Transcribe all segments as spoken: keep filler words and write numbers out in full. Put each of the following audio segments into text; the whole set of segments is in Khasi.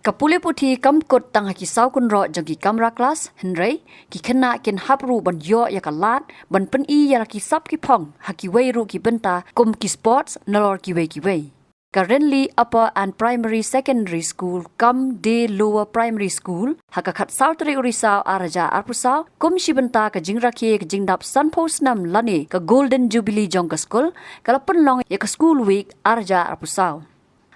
Ka pule puthi kam kut tang ha ki saw kynroh jong ki kamra klas, hynrei ki khynnah kin hap ruh ban ïoh ïa ka lad ban pyni ïa la ki sap ki phong ha kiwei ruh ki bynta kum ki sports nalor kiwei kiwei. Ka Rynlih Upper and Primary Secondary School kam Day Lower Primary School ha ka khatsaw tarik u Risaw ar hajar arphew saw kum shi bynta ka jingrakhe ka jingdap sanphew snem lane ka Golden Jubilee jong ka skul ka la pynlong ïa ka School Week ar hajar arphew saw.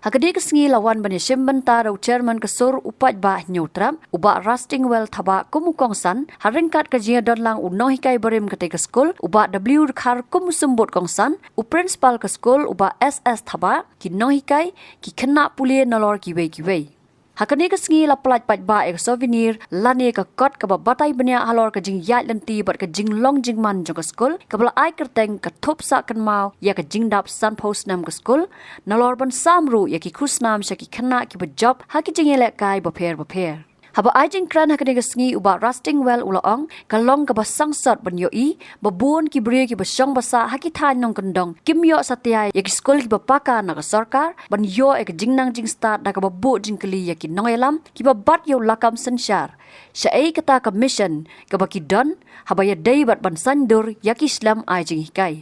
Ha kane ka sngi la wan ban ïashim bynta da u Chairman ka sur u paidbah Hynñiewtrep, u Bah Rastingwell Thabah kum u kongsan, ha ryngkat ka jingïadon lang u nonghikai barim katei ka skul, u Bah W Dkhar kum u symbud kongsan, u Principal ka skul, u Bah S S Thabah, ki nonghikai, ki khynnah pule nalor kiwei kiwei. Ha kane ka sngi la pyllait paidbah ïa ka souvenir lane ka kot kaba batai bniah halor ka jingïaid lynti bad ka jinglong jingman jong ka skul, kaba la ai kyrteng ka thup sah kynmaw ïa ka jingdap sanphew snem ka skul, nalor ban sam ruh ïa ki khusnam sha ki khynnah kiba jop ha ki jingïalehkai bapher bapher. Haba ai jingkren ha kane ka sngi, u Bah Rastingwell u la ong, ka long kaba sangsot ban ïohi ba bun ki briew kiba shong ba sah ha ki thaiñ nongkyndong kim ïoh satia ïa ki skul kiba paka na ka sorkar ban ïoh ïa ka jingnang jingstad da kaba buh jingkylli ïa ki nongïalam kiba bat ïa u lakam synshar shaei kata ka mission kaba ki don haba ïadei bad ban saiñdur ïa ki slem ai jinghikai.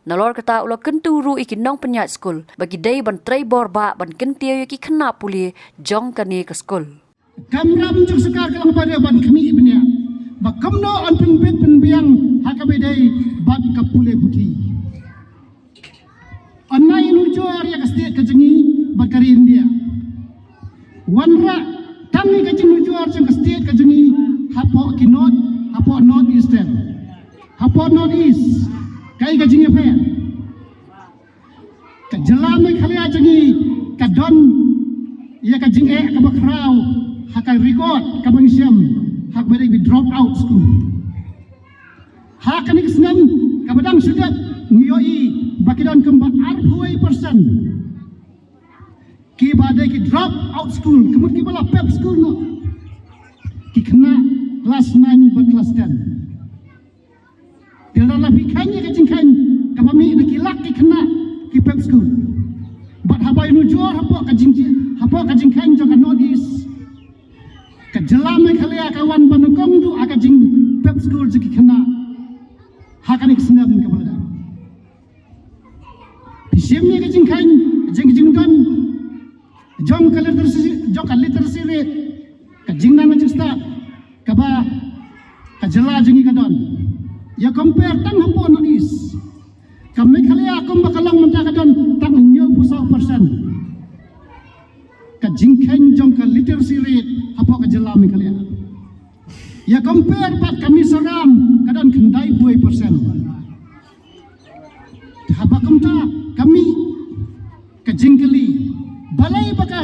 Nalor kata u la kyntu ruh ïa ki nongpynïaid skul ba ki dei ban trei bor bah ban kyntiew ïa ki khynnah pule jong kane ka skul. Kamram jong sorkar ka long ba dei ban khmih bniah ba kumno yn pynbit pynbiang ha kaba ïadei bad ka pule puthi. Yn ai nujor ïa ka state ka jong ngi bad ka ri India. Wanrah tang ïa ka jingnujor jong ka state ka jong ngi hapoh ki North, hapoh North Eastern, hapoh North East. Kaei ka jingïapher? Ka jylla Meghalaya jong ngi ka don ïa ka jingeh kaba khraw ha ka record kaba ngi shem ha kaba dei ki drop out school. Ha kane ka snem kaba dang shu dep ngi ïohi ba ki don kumba arphew percent kiba dei ki drop out school, ka mut kiba la pep skul noh, ki khynnah klas nine bad klas ten. Te lada la phi kheiñ ïa ka jingkheiñ kaba mih da ki lak ki khynnah ki pep skul. Bad haba ïa nujor hapoh ka jing, hapoh ka jingkheiñ jong ka North East, ka jylla Meghalaya ka wan ba nyngkong duh ha ka jingpep skul jong ki khynnah ha kane ka snem kaba la dep. Phi shim ïa ka jingkheiñ, jing, jingdon jong ka literacy, jong ka literacy rate, ka jingnang jingstad kaba ka jylla jong ngi ka don. Ïa compare tang hapoh North East, ka Meghalaya kumba ka long mynta ka don tang hynñiewphew saw percent ka jingkheiñ jong ka literacy rate hapoh ka jylla Meghalaya. Ïa compare bad ka Mizoram ka don khyndaiphew percent. Haba kumta ka mih ka jingkylli, balei ba ka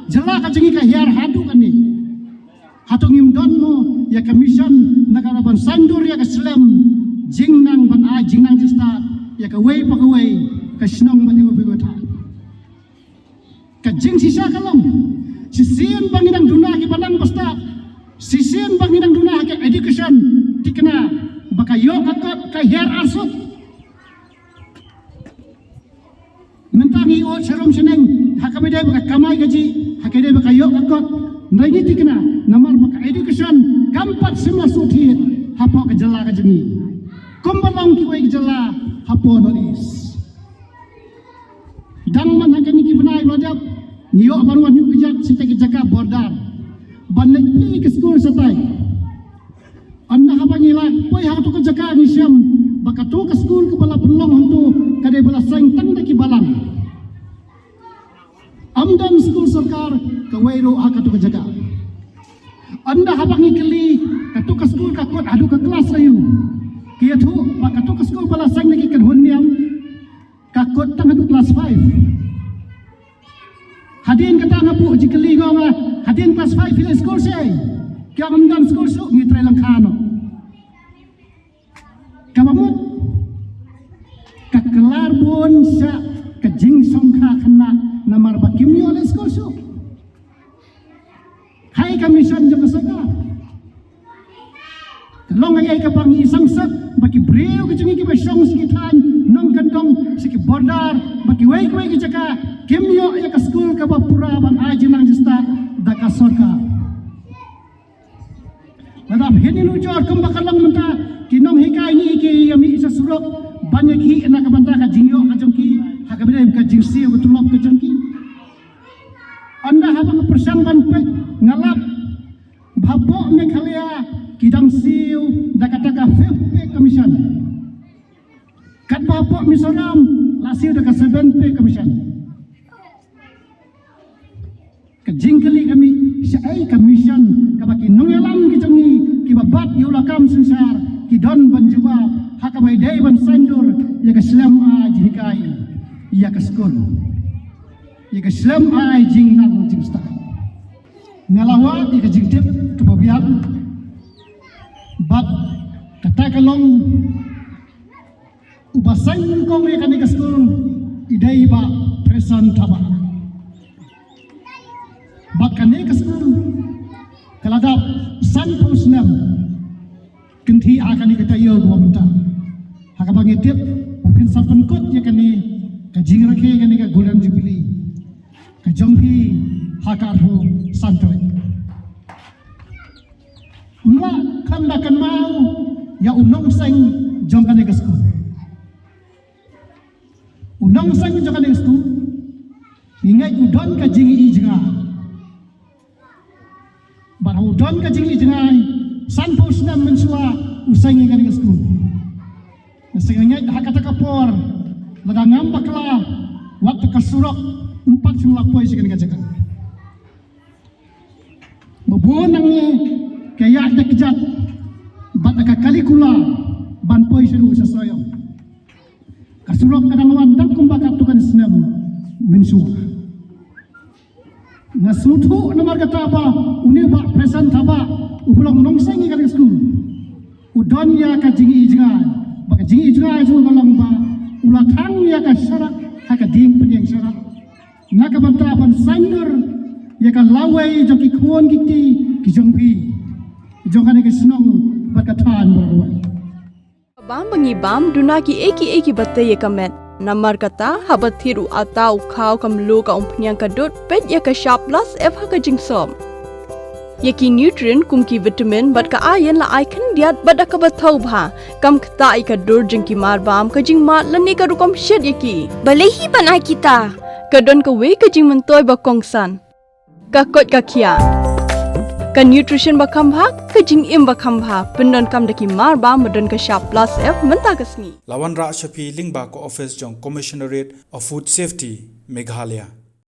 jylla ka jong ngi ka hiar haduh kane? Hato ngim don mo ïa ka mission na ka ban saiñdur ïa ka slem jingnang ban ai jingnang jingstad ïa kawei pa kawei ka shnong bad ïa kawei pa kawei ka thaiñ? Ka jingshisha ka long, shisien ba ngi dang duna kiba nang ba stad, shisien ba ngi dang duna ha ka education, thikna ba ka ïoh ka kot ka hiar arsut. Mynta ngi ot sharum shaneng ha kaba dei ba ka kamai kajih, ha kaba dei ba ka ïoh ka kot. Hynrei ngi thikna namar ba ka education kam pat shim la shuh thied hapoh ka jylla ka jong ngi kumba long kiwei ki jylla hapoh North East. Dang man ha kine ki bnai ba la dep ngi ïoh ban wan ïuh kjat sha kita ki jaka border ban leit plie ki skul shatai. Ynda haba ngi la poi ha kato ka jaka ngi shem ba kato ka skul kaba la pynlong hangto ka dei ba la seng tang da ki balang. Ym don skul sorkar kawei ruh ha kato ka jaka. Ynda haba ngi kylli kato ka skul ka kot haduh ka klas aïu, ki ïathuh ba kato ka skul ba la seng da ki kynhun niam ka kot tang haduh klas five. Hadien kata nga buh jingkylli, nga ong, hadien klas five phi leit skul shaei? Ki ong ym don skul shuh, ngi trei lyngkha noh. Kaba mut ka kylla bun sha ka jingsngewkha khynnah namar ba kim ïoh leit skul shuh. Hai ka mission jong ka sorkar. Long ei kaba ngi sngewsih ba ki briew ki jong ngi kiba shong sha ki thaiñ nongkyndong sha ki border bad kiwei kiwei ki jaka kim ïoh ïa ka skul kaba pura ban ai jingnang jingstad da ka sorkar. Lada phin ïanujor kumba ka long mynta, ki nonghikai ngi ki ïa mih sha surok ban ïakhih na ka bynta ka jingïoh ka jong ki ha kaba ïadei ka jingsiew ka tulop ka jong ki. Ynda haba nga pyrshang ban peit, nga lap ba hapoh Meghalaya ki dang siew da kata ka fifth pay commission. Katba hapoh Mizoram la siew da ka seventh pay commission. Ka jingkylli ka mih, shaei ka mission kaba ki nongïalam ki jong ngi kiba bat ïa u lakam synshar ki don ban jubab ha kaba ïadei ban saiñdur ïa ka slem ai jinghikai ïa ka skul, ïa ka slem ai jingnang jingstad? Nga la wad ïa ka jingtip kaba biang bad kata ka long uba seng nyngkong ïa kane ka skul i dei i Bah Prayson Thabah. Bad kane ka skul ka la dap sanphew snem kynthih ha kane ka taïew kaba mynta. Ha kaba ngi tip ba phin sa pynkut ïa kane ka jingrakhe, kane ka Golden Jubilee ka jong phi ha ka arphew san tarik. Nga khlem da kynmaw ïa u nongseng jong kane ka skul. U nongseng jong kane ka skul, ngi ngeit u don ka jingïohi jngai. Bad u don ka jingïohi jngai, sanphew snem mynshuwa u seng ïa kane ka skul. Nga seng ngeit ha kata ka por, lada ngam bakla, wat ka surok ym pat shym la poi sha kane ka jaka. Ba bun na ngi ka ïaid da kjat bad da ka calicula ban poi sha ruh sha Sohiong. Ka surok ka dang wan tang kumba katto katne snem mynshuwa. Nga sngewthuh namar kata ba une u Bah Prayson Thabah uba long nongseng ïa kane ka skul u don ïa ka jingïohi jngai, ba ka jingïohi jngai jong u ka long ba u la thang ïa ka sharak ha ka dieng pynïeng sharak na ka bynta ban saiñdur ïa ka lawei jong ki khun ki kti ki jong phi, jong kane ka shnong bad ka thaiñ baroh kawei. Bam ba ngi bam duna kiei kiei kiba tei ïa ka met. Namar kata haba thied u ata u khaw ka mluh ka umphniang ka dud, peit ïa ka shap plus F ha ka jingsop. Ïa ki nutrient kum ki vitamin bad ka iron la ai khyndiat bad da kaba thaw bha. Kam ktah ïa ka dur jong ki marbam, ka jingmad lane ka rukom shet ïa ki. Balei hi ban ai kita? Ka don kawei ka jingmyntoi ba kongsan. Ka koit ka khiah, ka nutrition ba kham bha, ka jingim ba kham bha, pyndonkam da ki marbam ba don ka shap plus F mynta ka sngi. La wanrah sha phi lyngba ka office jong Commissionerate of Food Safety, Meghalaya.